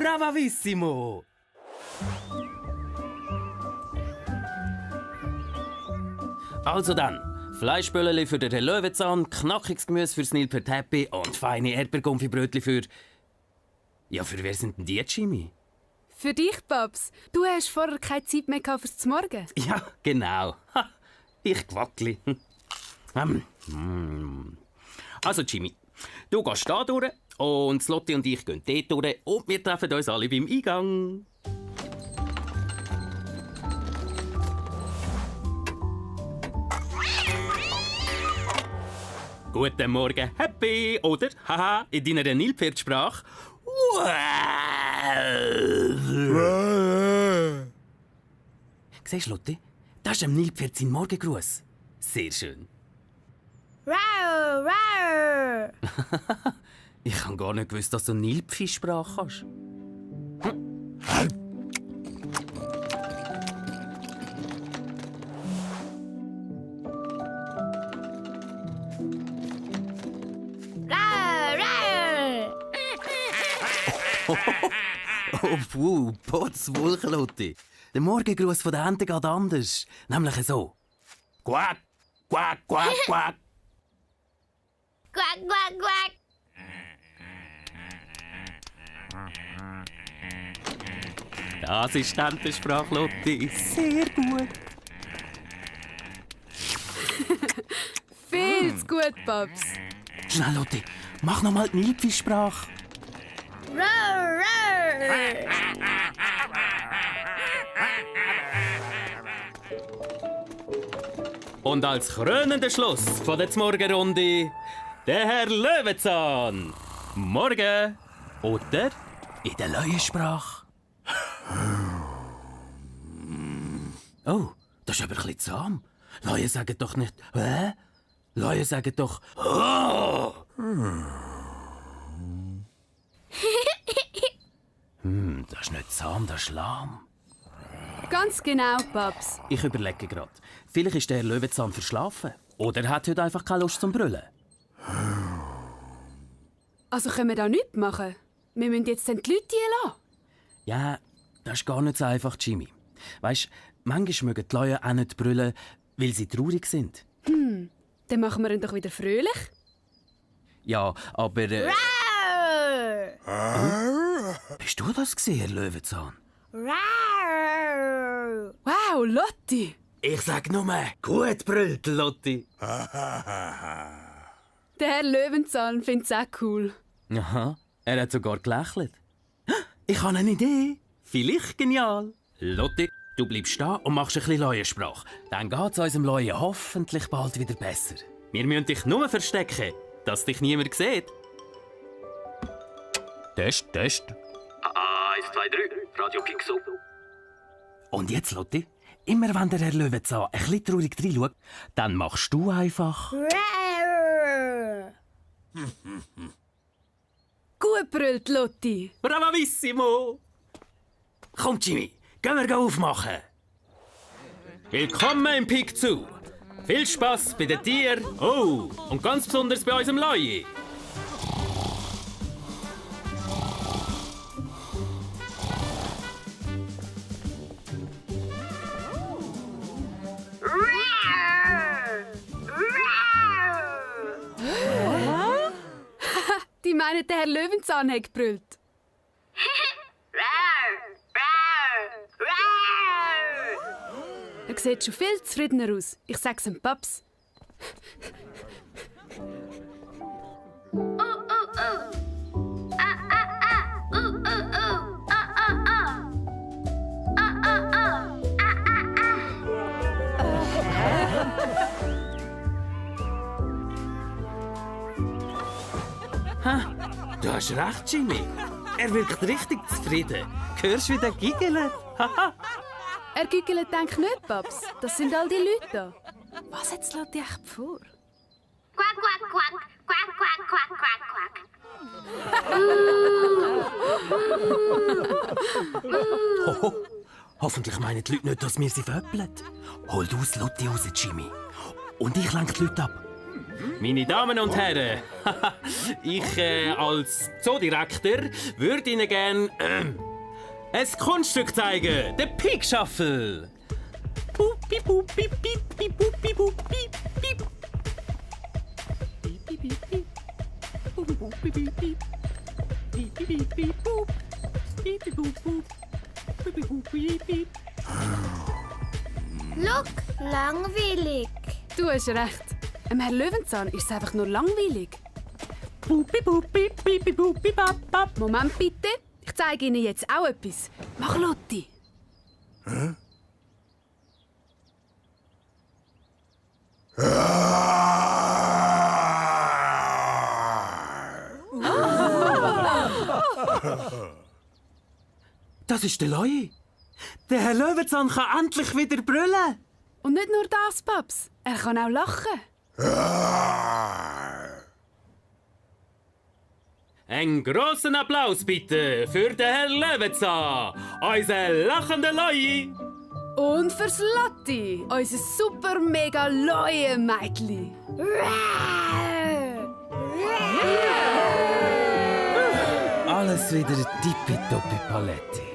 Bravissimo! Also dann, Fleischbölleli für den Löwenzahn, knackiges Gemüse fürs Nilpferd Happy und feine Erdbeergumpfibrötli für... Ja, für wer sind denn die, Jimmy? Für dich, Babs. Du hast vorher keine Zeit mehr fürs Morgen. Ja, genau. Ha, ich Quackli. Also, Jimmy, du gehst da durch und Lotti und ich gehen dort durch und wir treffen uns alle beim Eingang. Guten Morgen, Happy, oder? Haha, in deiner Nilpferdsprache. Siehst du, Lotti? Das ist dem Nilpferd sein Morgengruß. Sehr schön. Rau, rau. Ich habe gar nicht gewusst, dass du Nilpfischsprache hast. Oh, puh, Potzwulche, Lotti. Der Morgengruß von der Ente geht anders. Nämlich so. Quack, quack, quack, quack. Quack, quack, quack. Das ist die Entensprache, Lotti. Sehr gut. Viel zu gut, Babs. Schnell, Lotti. Mach noch mal die Nilpfischsprache. Roar, roar. Und als krönender Schluss von der Morgenrunde der Herr Löwenzahn. Morgen. Oder in der Leuensprache. Oh, das ist aber ein bisschen zahm. Leuen sagen doch nicht «Hä?» Leuen sagen doch «Oh!» Das ist nicht zahm, das ist lahm. Ganz genau, Babs. Ich überlege gerade. Vielleicht ist der Herr Löwenzahn verschlafen. Oder er hat heute einfach keine Lust zum Brüllen. Also können wir da nichts machen? Wir müssen jetzt die Leute hier lassen. Ja, das ist gar nicht so einfach, Jimmy. Weisst, manchmal mögen die Leute auch nicht brüllen, weil sie traurig sind. Dann machen wir ihn doch wieder fröhlich. Ja, aber... Roar. Bist du das gesehen, Herr Löwenzahn? Roar. Wow, Lotti. Ich sag nur, gut brüllt, Lotti. Der Herr Löwenzahn findet es auch cool. Aha, er hat sogar gelächelt. Ich habe eine Idee. Vielleicht genial. Lotti, du bleibst da und machst ein bisschen Leuensprache. Dann geht's unserem Leuen hoffentlich bald wieder besser. Wir müssen dich nur verstecken, dass dich niemand sieht. Test, Test. 1, 2, 3, Radio Kixo. Und jetzt, Lotti, immer wenn der Herr Löwenzahn ein bisschen traurig reinschaut, dann machst du einfach... Roar. Gut brüllt, Lotti. Bravissimo! Komm, Jimmy, gehen wir aufmachen. Willkommen im Pig Zoo. Viel Spass bei den Tieren. Oh, und ganz besonders bei unserem Leui. Die meinen, der Herr Löwenzahn hat gebrüllt. Er sieht schon viel zufriedener aus. Ich sag's dem Paps. Du hast recht, Jimmy. Er wirkt richtig zufrieden. Hörst du, wie der giggelt? Er giggelt, denk nicht, Paps. Das sind all die Leute da. Was hat Lotti echt vor? Quack, quack, quack. Quack, quack, quack, quack, quack. Hoho. Hoffentlich meinen die Leute nicht, dass wir sie veräppeln. Hol du das Lotti raus, Jimmy. Und ich lenke die Leute ab. Meine Damen und Herren, ich als Zoodirektor würde Ihnen gerne ein Kunststück zeigen, den Pig Shuffle. Boop, piep, boop, piep, piep, piep, boop, piep, boop, piep, piep. Piep, piep, piep, piep. Boop, boop, piep, piep, piep. Piep, piep, piep, piep, boop. Piep, piep, boop, boop. Piep, piep, boop, piep, piep. Look, langweilig. Du hast recht. Herr Löwenzahn ist es einfach nur langweilig. Moment bitte. Ich zeige Ihnen jetzt auch etwas. Mach, Lotti. Das ist der Loi. Der Herr Löwenzahn kann endlich wieder brüllen. Und nicht nur das, Paps. Er kann auch lachen. Einen grossen Applaus bitte für den Herrn Löwenzahn, unseren lachenden Loi. Und fürs Lotti, unser super mega neue Mädchen. Alles wieder tippitoppi Paletti.